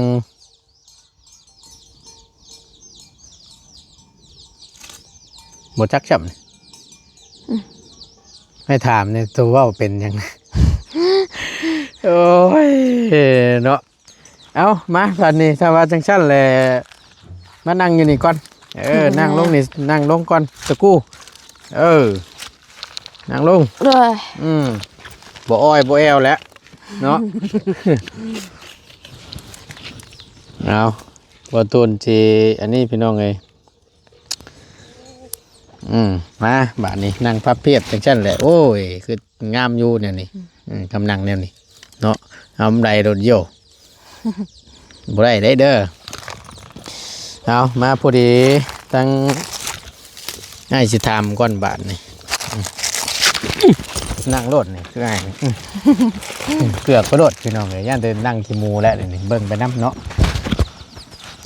ບໍ່ຈັກຊ້ຳ ອືມ ໃຫ້ຖາມແດ່ ໂຕເວົ້າເປັນຫຍັງ? ໂອ້ຍ ເນາະ. ເອົາ ມາ ບັດນີ້ ຖ້າວ່າຈັ່ງຊັ້ນແຫຼະ ມານັ່ງຢູ່ນີ້ກ່ອນ. ເອີ ນັ່ງລົງນີ້ ນັ່ງລົງກ່ອນ ຕະກູ. ເອີ ນັ່ງລົງ. ໂດຍ. ອືມ ບໍ່ອ້ອຍບໍ່ແອວແຫຼະເນາະ. ເອົາ ບ່າວໂຕນຊິອັນນີ້ ພີ່ນ້ອງເອີຍ. ອືມ ມາ ບາດນີ້ນັ່ງພັບພຽບຈັ່ງຊັ້ນແຫຼະ. ໂອ້ຍ ຄືງາມຢູ່ແນວນີ້. ອືມ ກຳລັງແນວນີ້ເນາະ. ເອົາ ໄດ້ໂດດໂຍ ບໍ່ໄດ້ເດ້ເດີ. ເອົາ ມາພໍດີ ທັງອ້າຍຊິຖາມກ່ອນບາດນີ້. ອືມ ນັ່ງໂລດນີ້ ຄືອ້າຍນີ້. ອືມ ເກືອບໄປໂລດ ພີ່ນ້ອງເອີຍ ຢ້ານແຕ່ນັ່ງຂີ້ໝູແຫຼະນີ້ ເບິ່ງໄປນຳເນາະ.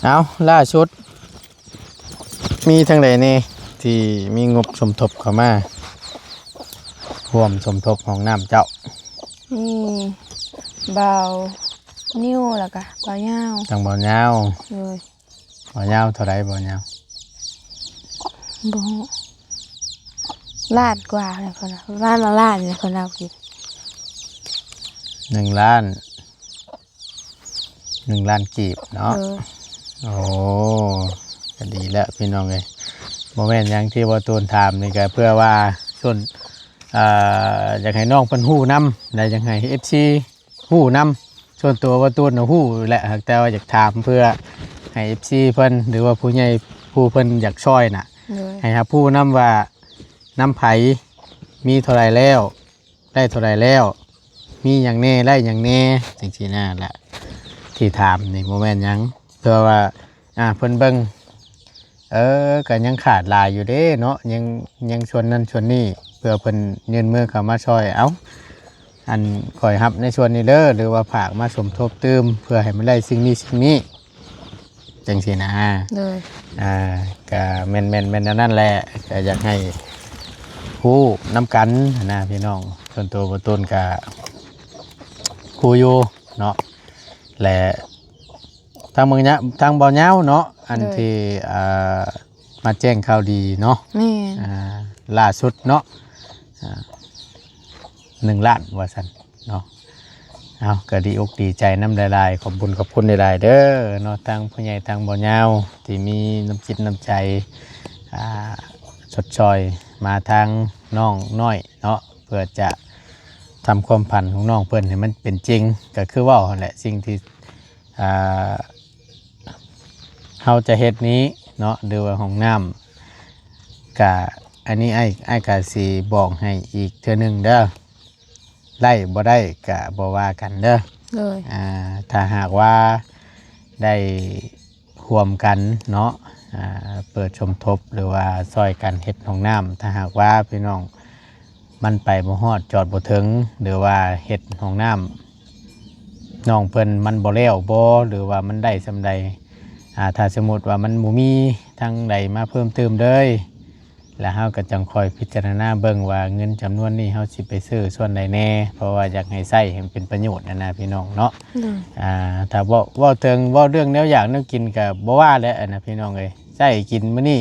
ເອົາ ລ່າສຸດ ມີທາງໃດແດ່ທີ່ມີງົບສົມທົບເຂົ້າມາຮ່ວມສົມທົບຫ້ອງນ້ຳເຈົ້າ? ມີບ່າວນິວ ແລ້ວກະບ່າວຍາວ. ທາງບ່າວຍາວ. ໂດຍ. ບ່າວຍາວເທົ່າໃດ? ບ່າວຍາວ ບໍ່ຮູ້ ລ້ານກວ່າແລ້ວ ເພິ່ນວ່າ ປະມານລ້ານແລ້ວ ເພິ່ນເອົາກິນ ໜຶ່ງລ້ານ. ໜຶ່ງລ້ານກີບເນາະ. ເອີ ໂອ້ ກໍດີແລ້ວພີ່ນ້ອງເອີຍ. ບໍ່ແມ່ນຫຍັງທີ່ບ່າວໂຕນຖາມນີ້ ກໍເພື່ອວ່າຊົນ ເອີ ຢາກໃຫ້ນ້ອງເພິ່ນຮູ້ນຳ ແລະ ຢາກໃຫ້ເອັຟຊີຮູ້ນຳ. ສ່ວນຕົວບ່າວໂຕນນະຮູ້ແຫຼະ ຫາກແຕ່ວ່າຢາກຖາມເພື່ອໃຫ້ເອັຟຊີເພິ່ນ ຫຼືວ່າຜູ້ໃຫຍ່ຜູ້ເພິ່ນຢາກຊ່ອຍນະ ໂດຍ ໃຫ້ຮັບຮູ້ນຳວ່ານຳໃຜ ມີເທົ່າໃດແລ້ວ ໄດ້ເທົ່າໃດແລ້ວ ມີຫຍັງແດ່ ໄດ້ຫຍັງແດ່ ຈັ່ງຊີ້ນະ. ແລະ ທີ່ຖາມນີ້ບໍ່ແມ່ນຫຍັງ ເພື່ອວ່າ ອ່າ ເພິ່ນເບິ່ງ ເອີ ກໍຍັງຂາດຫຼາຍຢູ່ເດ້ເນາະ ຍັງ ຍັງສ່ວນນັ້ນສ່ວນນີ້ ເພື່ອເພິ່ນຍື່ນມືເຂົ້າມາຊ່ອຍ. ເອົ້າ ອັນຂ້ອຍຮັບໃນສ່ວນນີ້ເດີ ຫຼືວ່າຝາກມາສົມທົບຕື່ມ ເພື່ອໃຫ້ມັນໄດ້ສິ່ງນີ້ສິ່ງນີ້ ຈັ່ງຊີ້ນະ. ໂດຍ. ອ່າ ກະແມ່ນ ແມ່ນ ແມ່ນແນວນັ້ນແຫຼະ ກະຢາກໃຫ້ຮູ້ນຳກັນຫັ້ນນະພີ່ນ້ອງ. ສ່ວນຕົວບ່າວໂຕນກະຮູ້ຢູ່ເນາະ ແລະ ທາງເມືອງຍະ ທາງບ່າວຍາວເນາະ ອັນ ໂດຍ ທີ່ ອ່າ ມາແຈ້ງຂ່າວດີເນາະ. ແມ່ນ. ອ່າ ລ່າສຸດເນາະ ອ່າ ໜຶ່ງລ້ານວ່າຊັ້ນເນາະ. ເອົາ ກໍດີອົກດີໃຈນຳຫຼາຍໆ ຂອບບຸນຂອບຄຸນຫຼາຍໆເດີເນາະ ທັງຜູ້ໃຫຍ່ທັງບ່າວຍາວ ທີ່ມີນ້ຳຈິດນ້ຳໃຈ ອ່າ ຊົດຊ່ອຍມາທາງນ້ອງນ້ອຍເນາະ ເພື່ອຈະທຳຄວາມຝັນຂອງນ້ອງເພິ່ນໃຫ້ມັນເປັນຈິງ. ກໍຄືເວົ້າຫັ້ນແຫຼະ ສິ່ງທີ່ ອ່າ ເຮົາຈະເຮັດນີ້ເນາະ ຫຼືວ່າຫ້ອງນ້ຳ ກະ ອັນນີ້ອ້າຍ ອ້າຍກະຊິບອກໃຫ້ອີກເທື່ອໜຶ່ງເດີ ໄດ້ບໍ່ໄດ້ກະບໍ່ວ່າກັນເດີ. ໂດຍ. ອ່າ ຖ້າຫາກວ່າໄດ້ຮ່ວມກັນເນາະ ອ່າ ເປີດສົມທົບ ຫຼືວ່າຊ່ອຍກັນເຮັດຫ້ອງນ້ຳ ຖ້າຫາກວ່າພີ່ນ້ອງ ມັນໄປບໍ່ຮອດຈອດບໍ່ເຖິງ ຫຼືວ່າເຮັດຫ້ອງນ້ຳນ້ອງເພິ່ນມັນບໍ່ແລ້ວບໍ່ ຫຼືວ່າມັນໄດ້ສ່ຳໃດ ອ່າ ຖ້າສົມມຸດວ່າມັນບໍ່ມີທາງໃດມາເພີ່ມຕື່ມເລີຍ ແລ້ວເຮົາກໍຈັ່ງຄ່ອຍພິຈາລະນາເບິ່ງວ່າເງິນຈຳນວນນີ້ເຮົາຊິໄປຊື້ສ່ວນໃດແດ່ ເພາະວ່າຢາກໃຫ້ໃຊ້ໃຫ້ມັນເປັນປະໂຫຍດຫັ້ນນະ ພີ່ນ້ອງເນາະ. ໂດຍ. ອ່າ ຖ້າເວົ້າ ເວົ້າເຖິງ ເວົ້າເລື່ອງແນວຢາກແນວກິນກໍບໍ່ວ່າແຫຼະ ອັນນະ ພີ່ນ້ອງເອີຍ ໃຊ້ກິນມື້ນີ້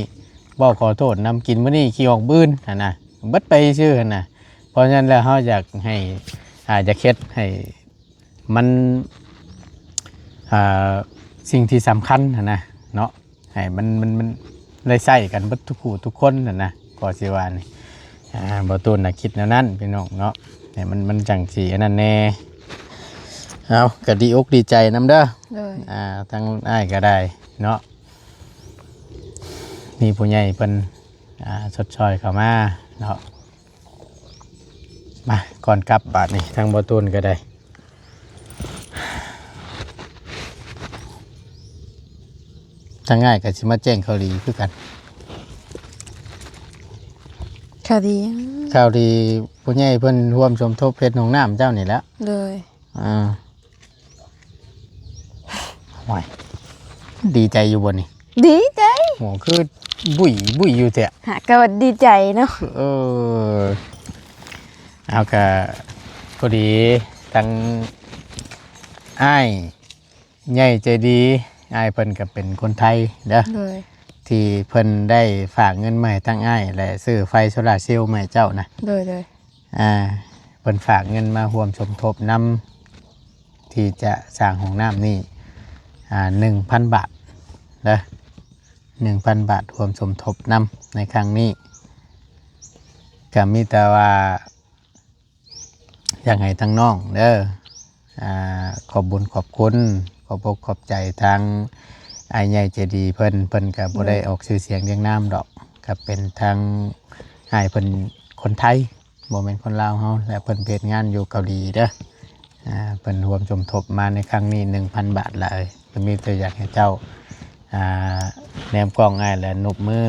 ເວົ້າຂໍໂທດນຳ ກິນມື້ນີ້ຂີ້ອອກມື້ອື່ນຫັ້ນນະ ເບິດໄປຊື່ຫັ້ນນະ. ເພາະສະນັ້ນແລ້ວ ເຮົາຢາກໃຫ້ ອ່າ ຢາກເຮັດໃຫ້ມັນ ອ່າ ສິ່ງທີ່ສຳຄັນຫັ້ນນະເນາະ ໃຫ້ມັນ ມັນ ມັນໄດ້ໃຊ້ກັນເບິດທຸກຜູ້ທຸກຄົນຫັ້ນນະ ກໍຊິວ່ານີ້. ອ່າ ບໍ່ຕູນນະຄິດແນວນັ້ນ ພີ່ນ້ອງເນາະ. ໃຫ້ມັນ ມັນຈັ່ງຊິອັນນັ້ນແດ່. ເອົາ ກໍດີອົກດີໃຈນຳເດີ ໂດຍ ອ່າ ທາງອ້າຍກໍໄດ້ເນາະ ມີຜູ້ໃຫຍ່ເພິ່ນ ອ່າ ຊົດຊ່ອຍເຂົ້າມາເນາະ. ມາ ກ່ອນກັບບາດນີ້ ທາງບໍ່ຕູນກໍໄດ້ ທາງອ້າຍກໍຊິມາແຈ້ງຂ່າວດີຄືກັນ. ຂ່າວດີຫຍັງ? ຂ່າວດີ ຜູ້ໃຫຍ່ເພິ່ນຮ່ວມສົມທົບເຮັດຫ້ອງນ້ຳເຈົ້ານີ້ແຫຼະ. ໂດຍ ອ່າ ໂອ້ຍ ດີໃຈຢູ່ບໍ່ນີ້? ດີໃຈ. ໂອ້ ຄືບຸ້ຍບຸ້ຍຢູ່ແທ້. ຫາກະວ່າດີໃຈເນາະ. ເອີ ເອົາ ກະພໍດີ ທັງອ້າຍໃຫຍ່ໃຈດີ ອ້າຍເພິ່ນກະເປັນຄົນໄທເດີ ໂດຍ ທີ່ເພິ່ນໄດ້ຝາກເງິນມາໃຫ້ທາງອ້າຍ ແລະ ຊື້ໄຟໂຊລາເຊວມາໃຫ້ເຈົ້ານະ. ໂດຍ ໂດຍ ອ່າ ເພິ່ນຝາກເງິນມາຮ່ວມສົມທົບນຳ ທີ່ຈະສ້າງຫ້ອງນ້ຳນີ້ ອ່າ ໜຶ່ງພັນບາດເດີ ໜຶ່ງພັນບາດ ຮ່ວມສົມທົບນຳໃນຄັ້ງນີ້. ກະມີແຕ່ວ່າ ຢາກໃຫ້ທາງນ້ອງເດີ ອ່າ ຂອບບຸນຂອບຄຸນ ຂອບອົກຂອບໃຈທາງອ້າຍໃຫຍ່ໃຈດີເພິ່ນ. ເພິ່ນກະບໍ່ໄດ້ ໂດຍ ອອກຊື່ສຽງລຽງນາມດອກ ກະເປັນທາງອ້າຍເພິ່ນຄົນໄທ ບໍ່ແມ່ນຄົນລາວເຮົາ ແລະ ເພິ່ນໄປເຮັດງານຢູ່ເກົາຫຼີເດີ. ອ່າ ເພິ່ນຮ່ວມສົມທົບມາໃນຄັ້ງນີ້ ໜຶ່ງພັນບາດລະ. ກໍມີແຕ່ຢາກໃຫ້ເຈົ້າ ອ່າ ແນມກ້ອງອ້າຍ ແລະ ນົບມື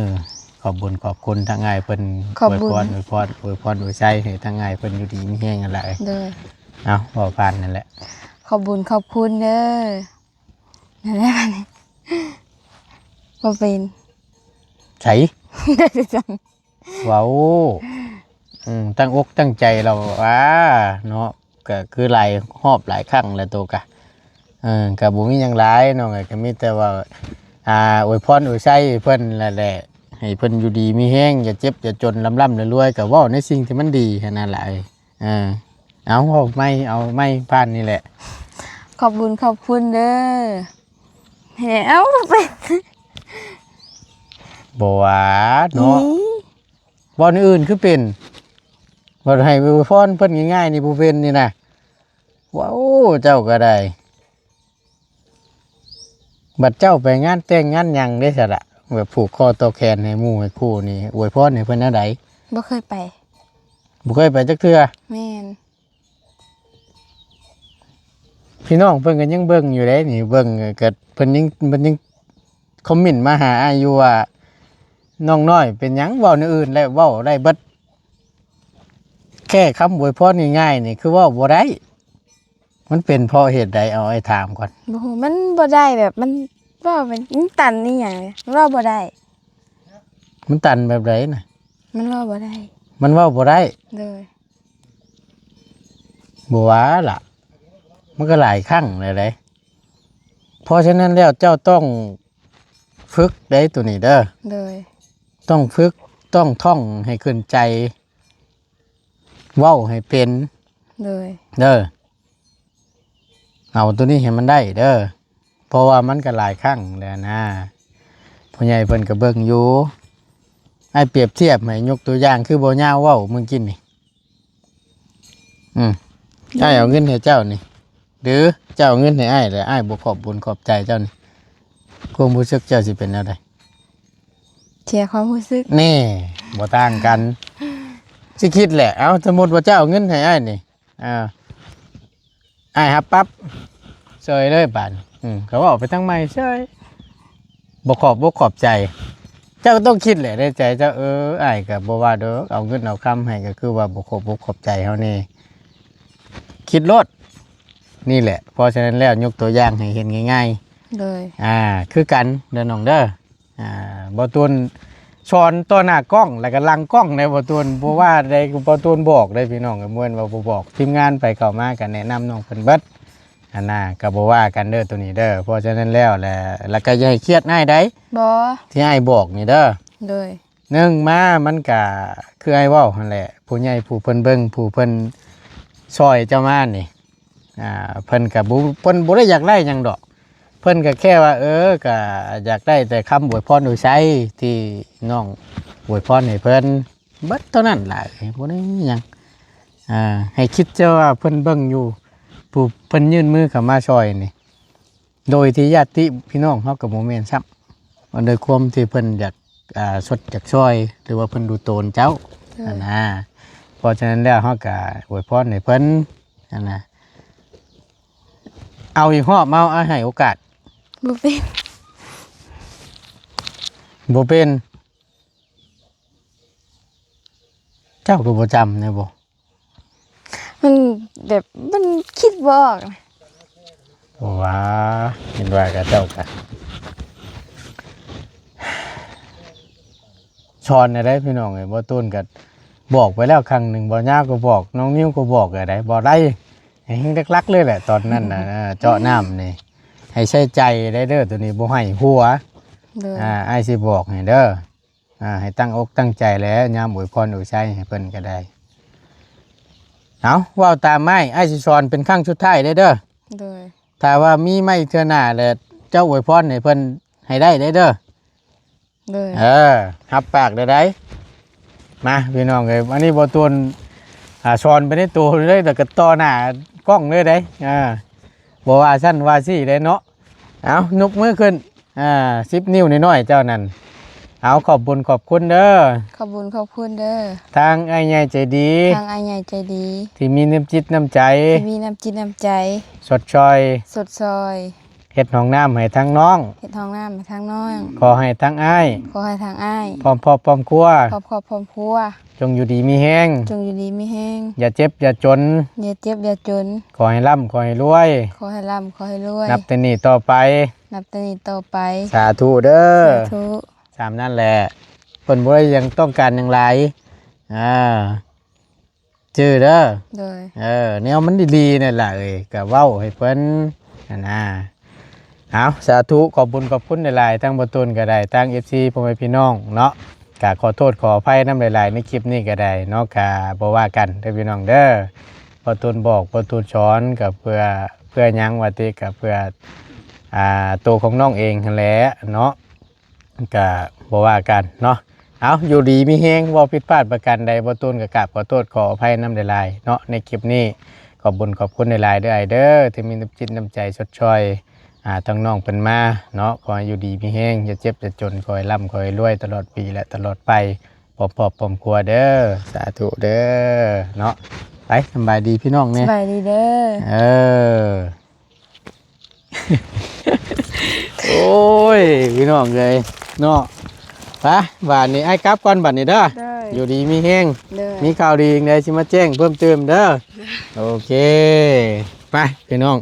ຂອບບຸນຂອບຄຸນທາງອ້າຍເພິ່ນ. ຂອບບຸນ ອວຍພອນ ອວຍພອນ ອວຍພອນອວຍໄຊໃຫ້ທາງອ້າຍເພິ່ນຢູ່ດີມີແຮງຫັ້ນແຫຼະ. ໂດຍ ເອົາ ເວົ້າຜ່ານນັ້ນແຫຼະ. ຂອບບຸນຂອບຄຸນເດີ. ນັ້ນແຫຼະ ບາດນີ້ ບໍ່ເປັນ ໃສ ເວົ້າ ອືມ ຕັ້ງອົກຕັ້ງໃຈແລ້ວຫວາເນາະ. ກະຄືຫຼາຍຮອບຫຼາຍຄັ້ງແລ້ວໂຕກະ ເອີ ກະບໍ່ມີຫຍັງຫຼາຍ ນ້ອງເອີຍ ກະມີແຕ່ວ່າ ອາ ອວຍພອນອວຍໄຊໃຫ້ເພິ່ນນັ້ນແຫຼະ ໃຫ້ເພິ່ນຢູ່ດີມີແຮງ ຢ່າເຈັບຢ່າຈົນ ລ່ຳໆລວຍໆ ກະເວົ້າໃນສິ່ງທີ່ມັນດີຫັ້ນນະຫຼາຍ. ເອີ ເອົາ ເອົາໄມ້ ເອົາໄມ້ຜ່ານນີ້ແຫຼະ. ຂອບບຸນຂອບຄຸນເດີ. ເຮັດ ເອົາ ບໍ່ເປັນ ບໍ່ຫວາເນາະ. ອີ ເວົ້າແນວອື່ນຄືເປັນ ເວົ້າໃຫ້ອວຍພອນເພິ່ນງ່າຍໆນີ້ບໍ່ເປັນນີ້ນະ. ວ້າວ ເຈົ້າກໍໄດ້ ບັດເຈົ້າໄປງານແຕ່ງງານຫຍັງເດ້ຊະລະ ແບບຜູກຄໍຕໍ່ແຂນໃຫ້ໝູ່ໃຫ້ຄູ່ນີ້ ອວຍພອນໃຫ້ເພິ່ນແນວໃດ? ບໍ່ເຄີຍໄປ ບໍ່ເຄີຍໄປຈັກເທື່ອ. ແມ່ນ ພີ່ນ້ອງເພິ່ນກໍຍັງເບິ່ງຢູ່ເດ້ນີ້ ເບິ່ງກໍເພິ່ນຍັງ ເພິ່ນຍັງຄອມເມັນມາຫາອ້າຍຢູ່ວ່າ ນ້ອງນ້ອຍເປັນຫຍັງເວົ້າແນວອື່ນແລ້ວເວົ້າໄດ້ເບິດ ແຄ່ຄຳອວຍພອນງ່າຍໆນີ້ຄືເວົ້າບໍ່ໄດ້. ມັນເປັນເພາະເຫດໃດ? ເອົາ ອ້າຍຖາມກ່ອນ. ບໍ່ຮູ້ ມັນບໍ່ໄດ້ ແບບມັນເວົ້າ ມັນ ມັນຕັນອີ່ຫຍັງ ເວົ້າບໍ່ໄດ້. ມັນຕັນແບບໃດນະ? ມັນເວົ້າບໍ່ໄດ້ ມັນເວົ້າບໍ່ໄດ້. ໂດຍ ບໍ່ວ່າລະ ມັນກໍຫຼາຍຄັ້ງແລ້ວເດ້. ເພາະສະນັ້ນແລ້ວເຈົ້າຕ້ອງຝຶກໄດ໋ໂຕນີ້ເດີ. ໂດຍ ຕ້ອງຝຶກ ຕ້ອງທ່ອງໃຫ້ຂຶ້ນໃຈ ເວົ້າໃຫ້ເປັນ. ໂດຍ ເດີ ເອົາໂຕນີ້ໃຫ້ມັນໄດ້ເດີ ເພາະວ່າມັນກໍຫຼາຍຄັ້ງແລ້ວນະ ຜູ້ໃຫຍ່ເພິ່ນກໍເບິ່ງຢູ່. ອ້າຍປຽບທຽບໃຫ້ ຍົກຕົວຢ່າງຄືບໍ່ຍາວເວົ້າມື້ກີ້ນີ້. ອືມ ອ້າຍເອົາເງິນໃຫ້ເຈົ້ານີ້ ຫຼືເຈົ້າເອົາເງິນໃຫ້ອ້າຍ ແລ້ວອ້າຍບໍ່ຂອບບຸນຂອບໃຈເຈົ້ານີ້ ຄວາມຮູ້ສຶກເຈົ້າຊິເປັນແນວໃດ? ເສຍຄວາມຮູ້ສຶກ. ແນ່ ບໍ່ຕ່າງກັນ ຊິຄິດແຫຼະ. ເອົາ ສົມມຸດວ່າເຈົ້າເອົາເງິນໃຫ້ອ້າຍນີ້ ອ່າ ອ້າຍຮັບປັບ ເຊີຍເລີຍບາດນີ້. ອືມ ກໍເວົ້າໄປທາງໃໝ່ເຊີຍ ບໍ່ຂອບອົກຂອບໃຈ. ເຈົ້າກໍຕ້ອງຄິດແຫຼະໃນໃຈເຈົ້າ ເອີ ອ້າຍກໍບໍ່ວ່າດອກ ເອົາເງິນເອົາຄຳໃຫ້ ກໍຄືວ່າບໍ່ຂອບອົກຂອບໃຈເຮົາແນ່ ຄິດໂລດ. ນີ້ແຫຼະ ເພາະສະນັ້ນແລ້ວ ຍົກຕົວຢ່າງໃຫ້ເຫັນງ່າຍໆ. ໂດຍ ອ່າ ຄືກັນເດີນ້ອງເດີ. ອ່າ ບໍ່ຕູນສອນຕໍ່ໜ້າກ້ອງ ແລ້ວກໍຫຼັງກ້ອງໃດ໋ ບໍ່ຕູນ ບໍ່ວ່າໃດ ບໍ່ຕູນບອກໄດ໋ ພີ່ນ້ອງ. ບໍ່ແມ່ນວ່າບໍ່ບອກ ທີມງານໃຜເຂົ້າມາກໍແນະນຳນ້ອງເພິ່ນເບິດຫັ້ນນະ ກໍບໍ່ວ່າກັນເດີໂຕນີ້ເດີ. ເພາະສະນັ້ນແລ້ວ ແລ້ວ ແລ້ວກໍຢ່າໃຫ້ຄຽດອ້າຍໃດ໋ ບໍ່ ທີ່ອ້າຍບອກນີ້ເດີ. ໂດຍ ໜຶ່ງມາ ມັນກະຄືອ້າຍເວົ້າຫັ້ນແຫຼະ ຜູ້ໃຫຍ່ຜູ້ເພິ່ນເບິ່ງ ຜູ້ເພິ່ນຊ່ອຍເຈົ້າມານີ້ ອ່າ ເພິ່ນກະບໍ່ ເພິ່ນບໍ່ໄດ້ຢາກໄດ້ຫຍັງດອກ ເພິ່ນກະແຄ່ວ່າ ເອີ ກະຢາກໄດ້ແຕ່ຄຳອວຍພອນອວຍໄຊທີ່ນ້ອງອວຍພອນໃຫ້ເພິ່ນ ເບິດເທົ່ານັ້ນ ຫຼາຍບໍ່ໄດ້ຫຍັງ. ອ່າ ໃຫ້ຄິດເຈົ້າວ່າເພິ່ນເບິ່ງຢູ່ ຜູ້ເພິ່ນຍື່ນມືເຂົ້າມາຊ່ອຍນີ້ ໂດຍທີ່ຍາດຕິພີ່ນ້ອງເຮົາກໍບໍ່ແມ່ນຊ້ຳ ໂດຍຄວາມທີ່ເພິ່ນຢາກ ອ່າ ຊົດຢາກຊ່ອຍ ຫຼືວ່າເພິ່ນດູໂຕນເຈົ້າ ໂດຍ ຫັ້ນນະ. ເພາະສະນັ້ນແລ້ວເຮົາກໍອວຍພອນໃຫ້ເພິ່ນຫັ້ນນະ. ເອົາອີກຮອບ ເອົາ ເອົາໃຫ້ໂອກາດ. ບໍ່ເປັນ ບໍ່ເປັນ. ເຈົ້າກໍບໍ່ຈຳແນ່ບໍ່? ມັນແບບ ມັນຄິດບໍ່ອອກ. ບໍ່ວ່າ ເຫັນວ່າຂະເຈົ້າກະສອນແນວໃດພີ່ນ້ອງເອີຍ. ບໍ່ຕູນກະບອກໄປແລ້ວຄັ້ງໜຶ່ງ, ບໍ່ຍາວກໍບອກ, ນ້ອງນິວກໍບອກແນວໃດ, ບໍ່ໄດ້ ແຮງຫຼັກໆເລີຍແຫຼະຕອນນັ້ນນະ. ເຈາະນ້ຳນີ້ໃຫ້ໃສ່ໃຈໄດ້ເດີ, ໂຕນີ້ບໍ່ໃຫ້ຫົວ. ໂດຍ ອ່າ ອ້າຍຊິບອກໃຫ້ເດີ. ອ່າ ໃຫ້ຕັ້ງອົກຕັ້ງໃຈແຫຼະ ຍາມອວຍພອນອວຍໄຊໃຫ້ເພິ່ນກໍໄດ້. ເອົາ ເວົ້າຕາມອ້າຍ, ອ້າຍຊິສອນເປັນຄັ້ງສຸດທ້າຍເດີ. ໂດຍ ຖ້າວ່າມີໃໝ່ເທື່ອໜ້າແລ້ວ ເຈົ້າອວຍພອນໃຫ້ເພິ່ນໃຫ້ໄດ້ເດີ. ໂດຍ ເອີ ຮັບປາກໄດ້ໄດ. ມາ ພີ່ນ້ອງເອີຍ, ອັນນີ້ບໍ່ຕູນ ອ່າ ສອນໄປໃນໂຕເລີຍ ແລ້ວກໍຕໍ່ໜ້າກ້ອງເລີຍໄດ. ອ່າ ບໍ່ວ່າຊັ້ນວ່າຊີ້ເດ້ເນາະ. ເອົາ ຍົກມືຂຶ້ນ ອ່າ ສິບນິ້ວນ້ອຍໆເຈົ້ານັ້ນ. ເອົາ ຂອບບຸນຂອບຄຸນເດີ. ຂອບບຸນຂອບຄຸນເດີ. ທາງອ້າຍໃຫຍ່ໃຈດີ. ທາງອ້າຍໃຫຍ່ໃຈດີ. ທີ່ມີນ້ຳຈິດນ້ຳໃຈ. ທີ່ມີນ້ຳຈິດນ້ຳໃຈ. ຊົດຊ່ອຍ. ຊົດຊ່ອຍ. ເຮັດຫ້ອງນ້ຳໃຫ້ທາງນ້ອງ. ເຮັດຫ້ອງນ້ຳໃຫ້ທາງນ້ອງ. ຂໍໃຫ້ທາງອ້າຍ. ຂໍໃຫ້ທາງອ້າຍ. ພ້ອມຄອບພ້ອມຄົວ. ພ້ອມຄອບພ້ອມຄົວ. ຈົ່ງຢູ່ດີມີແຮງ. ຈົ່ງຢູ່ດີມີແຮງ. ຢ່າເຈັບຢ່າຈົນ. ຢ່າເຈັບຢ່າຈົນ. ຂໍໃຫ້ລ່ຳຂໍໃຫ້ລວຍ. ຂໍໃຫ້ລ່ຳຂໍໃຫ້ລວຍ. ນັບແຕ່ນີ້ຕໍ່ໄປ. ນັບແຕ່ນີ້ຕໍ່ໄປ. ສາທຸເດີ. ສາທຸ. ສ່ຳນັ້ນແຫຼະ. ເພິ່ນບໍ່ໄດ້ຫຍັງ ຕ້ອງການຫຍັງຫຼາຍ. ອ່າ ຈື່ເດີ. ໂດຍ ເອີ ແນວມັນດີໆນັ້ນລະເອີຍ ກະເວົ້າໃຫ້ເພິ່ນຫັ້ນນະ. ເອົາ ສາທຸ ຂອບບຸນຂອບຄຸນຫຼາຍໆ ທັງບໍ່ຕູນກໍໄດ້ ທັງເອັຟຊີ ພໍ່ແມ່ພີ່ນ້ອງເນາະ. ກະຂໍໂທດຂໍອະໄພນຳຫຼາຍໆ ໃນຄລິບນີ້ກໍໄດ້ເນາະ, ກະບໍ່ວ່າກັນເດີພີ່ນ້ອງເດີ. ບໍ່ຕູນບອກ ບໍ່ຕູນສອນ ກໍເພື່ອ ເພື່ອຫຍັງວ່າຕິ ກໍເພື່ອ ອ່າ ໂຕຂອງນ້ອງເອງຫັ້ນແຫຼະເນາະ. ກະບໍ່ວ່າກັນເນາະ. ເອົາ ຢູ່ດີມີແຮງ, ເວົ້າຜິດພາດປະການໃດ ບໍ່ຕູນກໍກາບຂໍໂທດຂໍອະໄພນຳຫຼາຍໆເນາະ ໃນຄລິບນີ້. ຂອບບຸນຂອບຄຸນຫຼາຍໆເດີອ້າຍເດີ ທີ່ມີນ້ຳຈິດນ້ຳໃຈຊົດຊ່ອຍ ອ່າ ທາງນ້ອງເພິ່ນມາເນາະ. ຂໍໃຫ້ຢູ່ດີມີແຮງ, ຢ່າເຈັບຢ່າຈົນ, ຂໍໃຫ້ລ່ຳ ຂໍໃຫ້ລວຍຕະຫຼອດປີ ແລະ ຕະຫຼອດໄປ ພ້ອມຄອບພ້ອມຄົວເດີ. ສາທຸເດີເນາະ. ໄປ ສຳບາຍດີພີ່ນ້ອງແດ່. ສະບາຍດີເດີ. ເອີ ໂອ້ຍ ພີ່ນ້ອງເອີຍເນາະ. ໄປ ບາດນີ້ອ້າຍກັບກ່ອນບາດນີ້ເດີ. ໂດຍ ຢູ່ດີມີແຮງ. ໂດຍ ມີຂ່າວດີຈັ່ງໃດຊິມາແຈ້ງເພີ່ມເຕີມເດີ. ໂອເຄ ໄປ ພີ່ນ້ອງ.